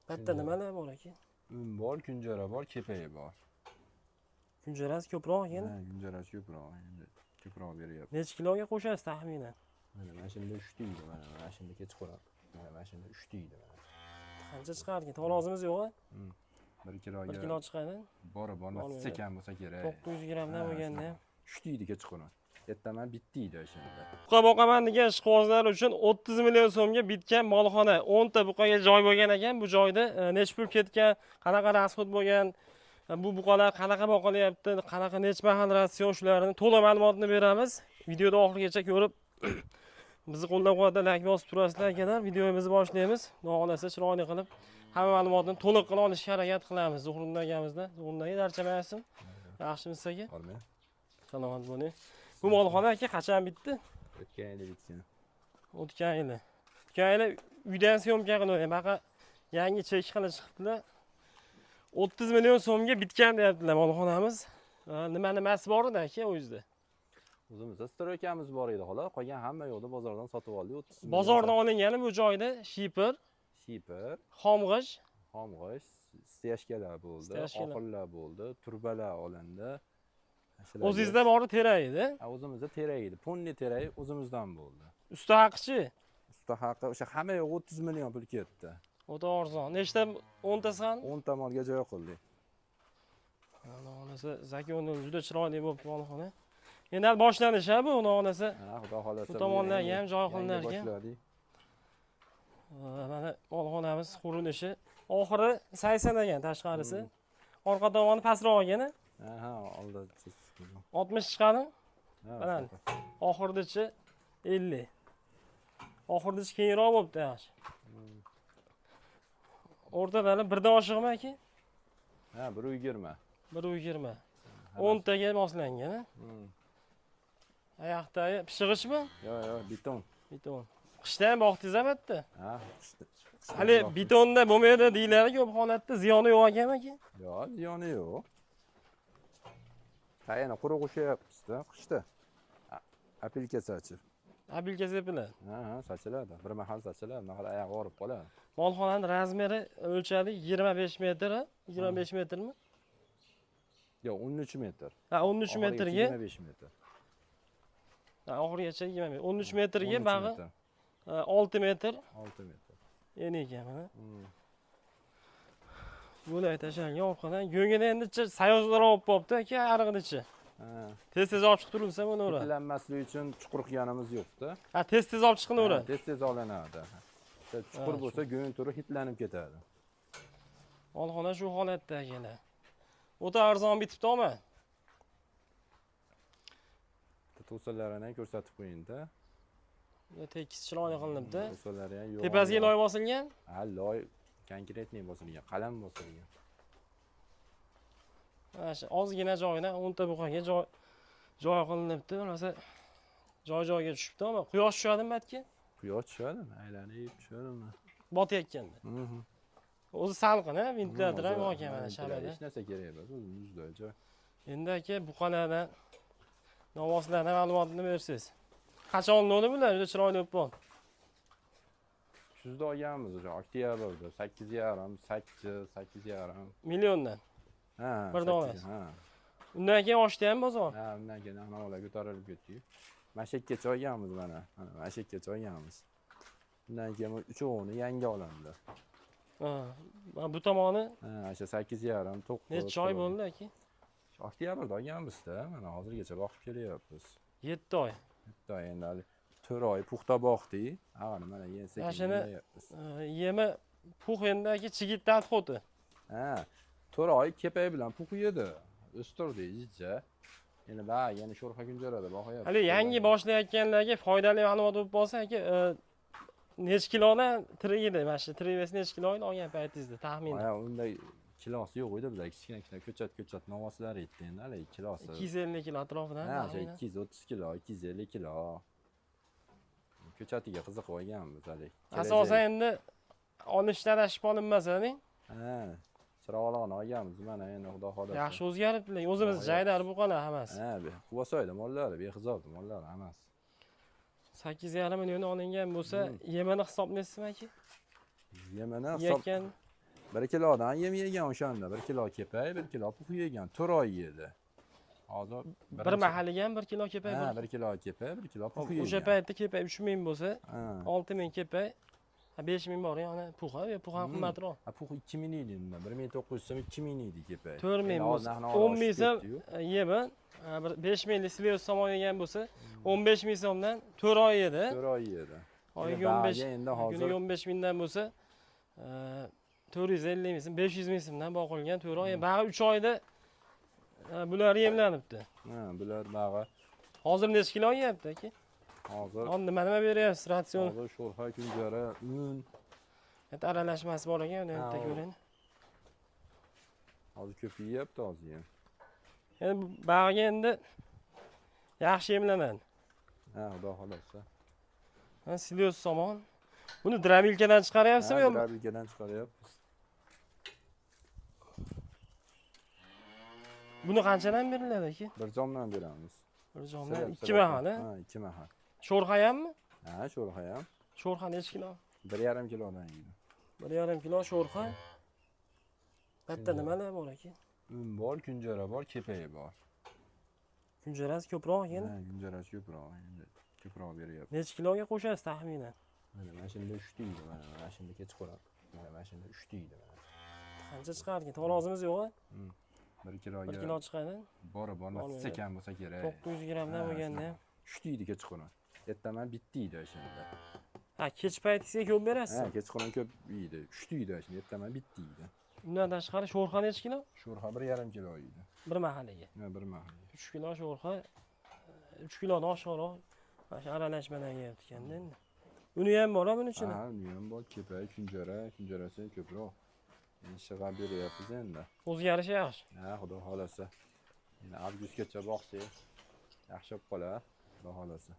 Bitta nimalar bor aka? Un bor, kunjara bor, kepagi bor. Kunjarasi ko'proq ekan. Ha, kunjarasi ko'proq, endi ko'proq beryapti. Necha kiloga qo'shasiz taxminan? Mana shunda 3 deydi, mana shunda kechqurun. Mana shunda 3 deydi mana. Qancha chiqarkin? Tarozimiz yo'q a? 1 kiloga. 1 kilo chiqadi. Bori bormas Bormi? kam bo'lsa kerak. 900 grammdan bo'lganda ham. 3 deydi kechqurun. Ertaman bitdi deydi o'shanda. Buqa boqaman degan ishqibozlar uchun 30 million so'mga bitgan molxona. 10 ta buqaga joy bo'lgan ekan. Bu joyda necha pul ketgan, qanaqa расход bo'lgan, bu buqalar qanaqa boqilyapti, qanaqa necha mahal ratsion, shularni to'liq ma'lumotni beramiz. Videoda oxirigacha ko'rib bizni qo'llab-quvvatlab layk bosib turasizlar akalar. Videomizni boshlaymiz. Xudo xohlasa chiroyli qilib hamma ma'lumotni to'liq qilib olishga harakat qilamiz. Zuhriddin akamizdan. Zuhriddin aka, charchamayapsizmi? Yaxshimisiz aka? Bormi? Salomat bo'ling. Bu molxona aka qachon bitdi? O'tgan yili bitgan. O'tgan yili. O'tgan yili uydan съёмка qilib, bunaqa yangi chek qilib chiqibdilar. 30 million so'mga bitgan deyaptilar molxonamiz. Nima nimasi bor edi aka o'zida? O'zimizda стройка miz bor edi xolos, qolgan hamma yo'qni bozordan sotib oldik. 30 million. Bozordan olingani bu joyda шифер, Шифер, xomg'ish, xomg'ish, стяжка lar bo'ldi, Стяжка lar. Oxirlar bo'ldi, turbalar olindi. O'zingizda bor terak edi. Ha, o'zimizda terak edi. Полный terak o'zimizdan bo'ldi. Usta haqichi Usta haqi o'sha hamma yo'q 30 million pul ketdi. O'ta arzon. Nechta, 10 tasi ham? 10 ta molga joy qildik. Xudo xohlasa, zakonni juda chiroyli bo'libdi molxona. Endi hali boshlanish ha bu, xudo xohlasa. Ha, xudo xohlasa. Bu tomonlarga ham joy yangi qilinar ekan. boshladik. Mana molxonamiz qurilishi. Oxiri 80 ekan tashqarisi. Orqa tomoni pastroq ekan. Ha, oldi. 60 chiqadi. Ha, Mana. shunaqa. Oxirichi 50. Oxirichi kengroq bo'libdi yaxshi. O'rtadan birdan oshiqmi aka? Ha, 1.20. 1.20. 10 taga moslangan. A? Oyoqdagi pishig'ichmi? Yo'q, beton. Beton. Qishda ham boqdingiz albatta. Ha, qishda. Hali betonda bo'lmaydi deyiladi ko'p holatda, ziyoni yo'q ekanmi aka? Yo'q, ziyoni yo'q. Ha, yana quruq ushlayapmiz-da qishda. Опилка sachib. Опилка sepiladi. Ha, sachiladi. Bir mahal sachiladi, mahal oyog'i og'rib qoladi. Molxonani размер i o'lchadik 25 metr, a? 25 metrmi? Yo'q, 13 metr. Ha, 13 Oxirigacha metrga. 25 metr. Ha, oxirigacha 25. 13 metrga 13 bag'i metr. 6 metr 6 metr. eni ekan mana. Yo'lak tashlangan orqadan. Go'ngini endi sayozlar olib bo'libdi aka arig'idichi. Ha. Tez tez olib chiqib turilsa bo'laveradi. Hidlanmasligi uchun chuqur qilganimiz yo'q-da. Ha, tez tez olib chiqilaveradi. Tez tez olinadi. O'sha chuqur bo'lsa, go'ng turi hidlanib ketadi. Molxona shu holatda akalar. O'ta arzon bitibdi omma. To'salarini ham ko'rsatib qo'ying-da. Tekis chiroyli qilinibdi. To'sallari ham yo'q. Tepasiga loy bosilgan. Ha, loy конкретный bosilgan, qalam bosilgan. Mana shu ozgina joyidan 10 ta buqaga joy qilinibdi. Rosa joy joyga tushibdi ammo quyosh tushadimi batga? Quyosh tushadimi? Aylanib tushadimi? Botayotganda. O'zi salqin, ha, ventilyator ham bor ekan mana shabada. Hech narsa kerak emas, o'zi muzday joy. Endi aka buqalardan, novvoslardan ma'lumotni bersangiz. Qachon olinadi bular? Juda chiroyli bo'lib qoldi. Kuzda olganmiz o'sha oktyabrda 8,5, 8, 8,5. Milliondan. Ha, Bir sakkiz, donasi. Ha. Undan keyin oshdi ham bozor. Ha, undan keyin narx ko'tarilib ketdi. Mana shu yergacha olganmiz mana. Mana shu yergacha olganmiz. Undan keyin bu uchovini yangi olindi. Ha, mana bu tomoni Ha, o'sha 8,5, 9. necha oy bo'ldi aka? Oktyabrda olganmiz-da, mana hozirgacha boqib kelyapmiz. 7 oy. Bitta oy endi hali 4 oy puxta boqdik. Avval mana endi sekin Mana shuni- yemlayapmiz. Yemi pux endi aka, chigitdan отход i. Ha, 4 oy kepak bilan pux yedi. O'stirdik jijja. Endi ba, yana sho'rxa kunjarada boqyapmiz. Hali yangi boshlayotganlarga foydali ma'lumot bo'lib qolsa aka, necha kilodan tirik edi mana shu tirik vес necha kilo edi olgan paytingizda taxminan? Aya, unday kilosi yo'q edi bizda, kichkina kichkina ko'chat ko'chat novvoslar edi endi hali kilosi. 250 kilo atrofidan Ha, o'sha taxminan. 230 kilo, 250 kilo. Ko'chatiga qiziqib olganmiz hali. Asosan endi olishdan adashib olinmasa. Ha, chiroqlarni olganmiz mana endi xudo xohlasa. Yaxshi o'zgaribdi lekin o'zimiz G'oyat. jaydari buqalar hammasi. Ha, Quvasoyda mollari, behisob mollari hammasi. 8,5 million olingan bo'lsa, yemini hisoblaysizmi aka? Yemini hisob Yeyotgan 1 kilodan yem yegan o'shanda. 1 kilo kepak, 1 kilo pux yegan. 4 oy yedi. Hozir Bir mahaliga ham 1 kilo kepak. Ha, 1 kilo kepak, 1 kilo pux yegan. O'sha paytda kepak 3000 bo'lsa, Ha. 6000 kepak, ha, 5000 bor yana pux, ha, pux ham qimmatroq. Ha, pux 2000 edi unda. 1900 so'm 2000 edi kepak. 4000 Endi bo'lsa, hozir narx-navo 10000 oshib so'm ketdi-yu. Yemi, ha, bir 5000lik sileos somon yegan bo'lsa, 15000 so'mdan 4 oy yedi. 4 oy yedi. Oyiga Endi 15, bag'ga endi hozir kuniga 15 mingdan bo'lsa, 450 ming so'm, 500 ming so'mdan boqilgan 4 oy. Bag'i 3 oyda bular yemlanibdi. Ha, bular bag'i Hozir necha kilo yeyapti aka? Hozir Hozir nima nima beryapsiz ratsion? Hozir sho'rxa, kunjara, un. Bitta aralashmasi bor ekan, uni bitta Ha, ko'ring. Hozir ko'p yeyapti hozir ham. Endi bu bag'iga endi yaxshi yemlanadi. Ha, xudo xolasa. Ha, silyos somon. Buni дробилка dan chiqaryapsizmi Ha, yo'qmi? дробилка dan chiqaryapmiz. Buni qanchadan beriladi aka? Bir jomdan beramiz. Bir jomdan Silab, 2 silab. mahal, ha? Ha, 2 mahal. Sho'rxa hammi? Ha, sho'rxa ham. Sho'rxa necha kilo? 1,5 kilodan yeydi. 1,5 kilo sho'rxa. Bitta nimalar bor aka? Un bor, kunjara bor, kepagi bor. Kunjarasi ko'proq ekan. Ha, kunjarasi ko'proq, endi ko'proq beryapti. Necha kiloga qo'shasiz taxminan? Mana shunda 3 deydi, mana shunda kechqurun. Mana shunda 3 deydi mana. Qancha chiqarkin? Tarozimiz yo'q a? 1 kiloga 1 kilo chiqadi. Bori bormas Bormi? picha kam bo'lsa kerak. 900 grammdan Ha, bo'lganda ham. 3 deydi kechqurun. Ertaman bitta deydi o'shanda. Ha, kech paytisiga ko'p berasiz. Ha, kechqurun ko'p yeydi. 3 deydi o'shanda, ertaman bitta deydi. Undan tashqari sho'rxa necha kilo? Sho'rxa 1,5 kilo yeydi. Bir mahaliga. Ha, bir mahal. 3 kilo sho'rxa, 3 kilodan oshiqroq mana shu aralashmadan yeyapti ekanda endi. Uni ham bor buni ichida. Ha, uni ham bor, kepak, kunjara, kunjarasi ham ko'proq. Endi shig'a beryapmiz endi. O'zgarishi yaxshi. Ha, xudo xolasa. Endi avgustgacha boqsak, yaxshi bo'lib qolar, xudo xolasa.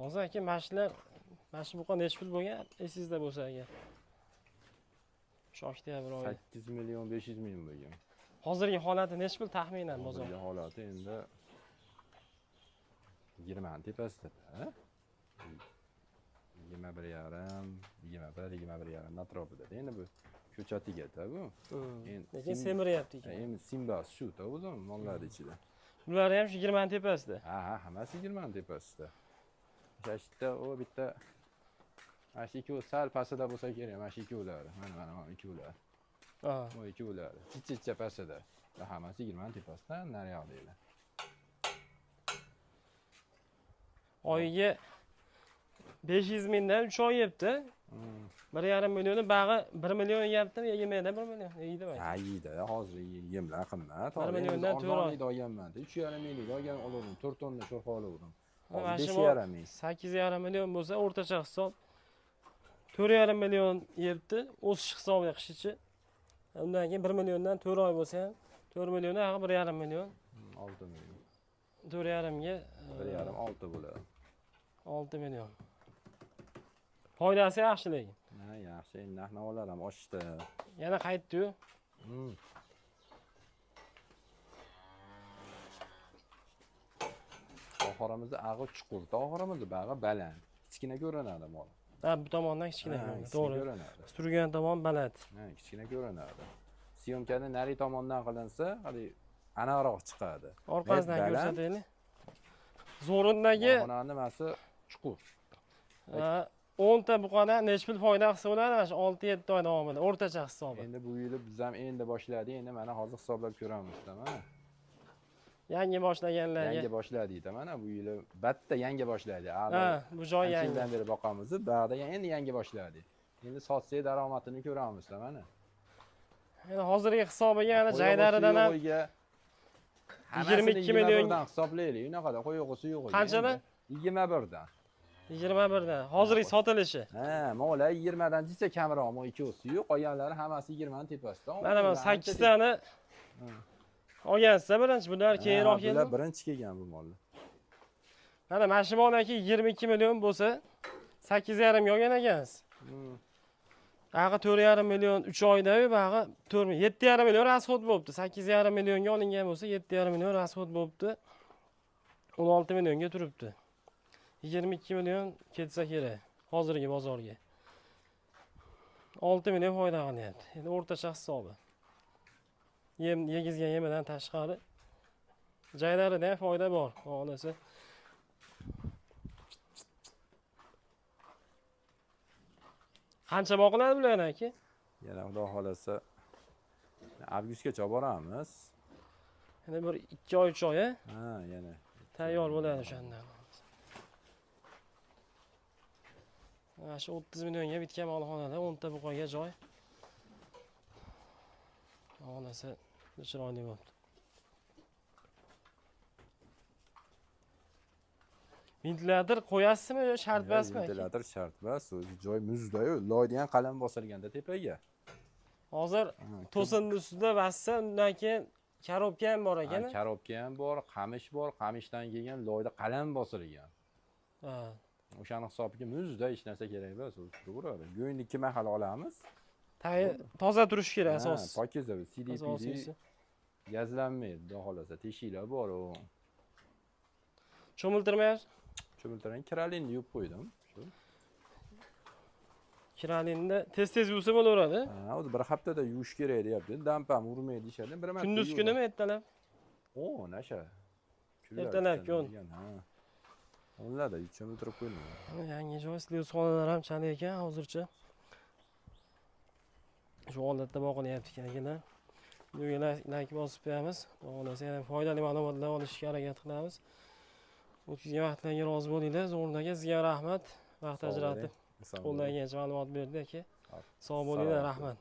Hozir aka mana shular, mana shu buqa necha pul bo'lgan esingizda bo'lsa agar. Shu oktyabr oyi. 8 million 500 ming bo'lgan. Hozirgi holati necha pul taxminan bozor? Hozirgi holati endi 20 tepasida. Ha? 21,5, 21, 21,5 atrofida. Endi bu ko'chatiga-da bu. Endi Lekin semiryapti ekan. Endi simbasi shu-da o'zi mollar ichida. Bular ham shu 20 tepasida. Ha, hammasi 20 tepasida. O'sha u bitta mana shu ikkovi sal pastida bo'lsa kerak, mana shu ikkovlari. Mana ikkovlari. Ha. Bu ikkovlari. Chicha pastida. Hammasi 20 tepasida, nariyoqdagilar. Oyiga 500 mingdan 3 oy yebdi. 1,5 millioni bag'i 1 million yeyaptimi, yemaydi 1 million yeydimi? Ha, yeydi. Hozir yemlar qimmat. Bir Hozir milliondan endi to'rt oy. arzonlikda olganman. 3,5 minglik olgan olurdim. 4 tonna sho'rxa olurdim. Mana Hozir shu 5,5 ming. 8,5 million bo'lsa o'rtacha hisob 4,5 million yebdi o'sish hisobiga qishichi. Undan keyin 1 milliondan 4 oy bo'lsa ham 4 million ag'i 1,5 million. 6 million. 4,5 ga 1,5 6 bo'ladi. 6 million. Foydasi yaxshi lekin. Ha, yaxshi. Endi narx-navolar ham oshdi. Yana qaytdi-yu. Oxirimizni ag'i chuqur, oxirimizni bag'i baland. Kichkina ko'rinadi mol. Ha, bu tomondan kichkina Ha, ko'rinadi. kichkina To'g'ri. ko'rinadi. Biz turgan tomon baland. Ha, kichkina ko'rinadi. Syomkani nari tomondan qilinsa, hali aniqroq chiqadi. Orqasidan Baland. ko'rsataylik. Zo'rindagi Molxonani nimasi chuqur. 10 ta buqadan necha pul foyda qilsa bo'ladi mana shu 6-7 oy davomida o'rtacha hisobi. Endi bu yili biz ham endi boshladik, endi mana hozir hisoblab ko'ramiz-da mana. Yangi boshlaganlarga. Yangi boshladik-da mana bu yili batta yangi boshladik. Ha, bu joy Ancha yangi. yildan beri boqamiz, ba'da endi yangi boshladik. Endi sotsak daromadini ko'ramiz-da mana. Endi hozirgi hisobiga yana jaydaridan ham Qo'yga 22 million 21 dan hisoblaylik. Unaqada qo'yig'isi yo'q. Qanchadan? 21 dan. 21 dan. Hozirgi sotilishi. Ha, mollar 20 dan jicha kamroq, mo ikkovsi yo'q, qolganlari hammasi 20 ning tepasida. Mana Ancha 8 tani olgansiz birinchi, bular keyinroq Ha, bular keldi. birinchi kelgan bu mollar. Mana shu mol aka 22 million bo'lsa, 8,5 ga olgan ekansiz. Ag'i 4,5 million 3 oyda-yu, bag'i 4 7,5 million rasxod bo'libdi. 8,5 millionga olingan bo'lsa, 7,5 million rasxod bo'libdi. 16 millionga turibdi. 22 million ketsa kerak hozirgi bozorga. 6 million foyda qilyapti. Endi o'rtacha hisobi. Yem yegizgan yemidan tashqari jaylarida ham foyda bor, xohlasa. Qancha boqiladi bular aka? Yana xudo xohlasa avgustgacha boramiz. Endi bir 2 oy 3 oy a? Ha, yana Tayyor bo'ladi o'shanda. Mana shu 30 millionga bitgan molxonada 10 ta buqaga joy. Xohlasa chiroyli bo'libdi. Ventilyator qo'yasizmi yo shart emasmi? Aka? Ventilyator shart emas, o'zi joy muzda-yu, loy degan qalam bosilganda tepaga. Hozir Ha, to'sinni ustida bassa, undan keyin korobka ham bor ekan. Ha, korobka ham bor, qamish bor, qamishdan keyin loyda qalam bosilgan. Ha. O'shani hisobiga muzda hech narsa kerak emas, o'zi turaveradi. Go'yni ikki mahal olamiz. Toza turishi kerak Ha, asos. Pokiza, CDPD Asosiysi. gazlanmaydi, xudo xohlasa, teshiklar bor u. Cho'miltirmayapsiz? Cho'miltiran kiralinni yuvib qo'ydim. Shu. Kiralinni tez-tez yuvsa bo'laveradi. Ha, o'zi bir haftada yuvish kerak deyapti. Dampam urmaydi deyishadi. Bir marta Kunduz yuvdim. kunimi ertalab? O, nasha. Kunlar Ertalab ishdan kun. degan, ha. O'nlada cho'miltirib qo'ydim. Yangi joy slyusxonalar ham chala ekan hozircha. Shu holatda boqilyapti ekan akalar. Videoga layk bosib qo'yamiz. Xudo xohlasa yana foydali ma'lumotlar olishga harakat qilamiz. O'tkazgan vaqtlarga rozi bo'linglar. Zo'rdaga sizga rahmat. Vaqt Sog' bo'ling. ajratib Sog' qo'ldan bo'ling. kelgancha ma'lumot berdi aka. Hop. Sog' bo'linglar, Salomat rahmat.